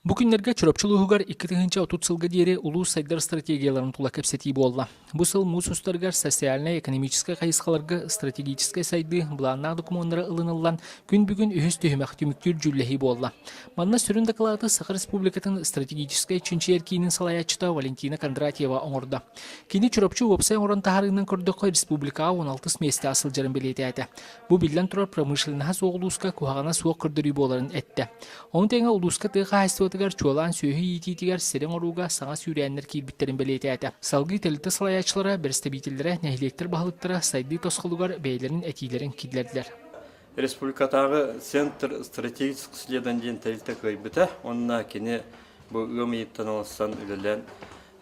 Бу күннэргэ Чурапчы улууһугар 2030 сылга диэри улуус сайдар стратегияларын тула кэпсэтии буолла. Бу сыл муус устарыгар социальнай-экономическай хайысхаларга стратегическай сайдыы былааннаах докумуоннара ылыныллан, күн бүгүн үһүс түһүмэх түмүктүүр дьүүллэһии буолла. Манна сүрүн дакылааты Саха Республикатын стратегическай чинчийэр киинин салайааччыта Валентина Кондратьева оҥордо. Кини Чурапчы уопсай оҥорон таһаарыынан көрдөххө республикаҕа 16 миэстэҕэ сылдьарын бэлиэтээтэ. Бу биллэн турар промышленноһа суох улууска куһаҕана суох көрдөрүү буоларын эттэ. Ону тэҥэ улууска тыа хаһаайыстыбатыгар чуолаан сүөһү иитиитигэр сири оҥорууга саҥа сүүрээннэр киирбиттэрин бэлиэтээтэ. Салгыы тэрилтэ салайааччылара, бэрэстэбиитэллэрэ, нэһилиэктэр баһылыктара сайдыы тосхолугар бэйэлэрин этиилэрин киллэрдилэр. Республикатааҕы Центр стратегических исследований диэн тэрилтэ кыайбыта. Онно кини бу ыам ыйыттан ылсан үлэлээн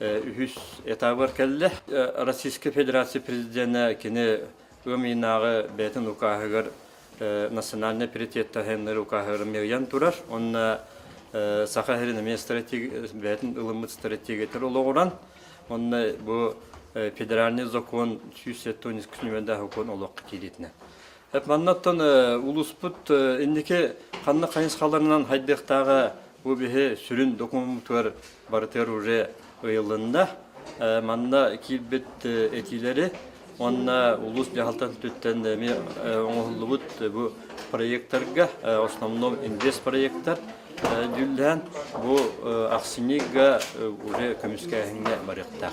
үһүс этабыгар кэллэ. Российскай Федерация президенэ кини ыам ыйынааҕы бэйэтин укааһыгар национальнай приоритеттаһыннары укааһыгар ыйан турар. Онно Саха сирин эмиэ бэйэтин ылыммыт стратегиятыгар олоҕуран, онно бу федеральный закон 170 нүмердээх закон олоххо киириитинэн. Маннаттан улууспут инники ханна хайысхаларынан хайдыахтааҕа бу биһи сүрүн докумуоммутугар барытыгар уже ыйылынна. Манна киирбит этиилэри уонна улуус дьаһалтатын өттүттэн эмиэ оҥоһуллубут бу проекттарга, основном инвест проекттар дьүүллэһэн бу ахсынньыга уже көмүскээһиҥҥэ барыахтаах.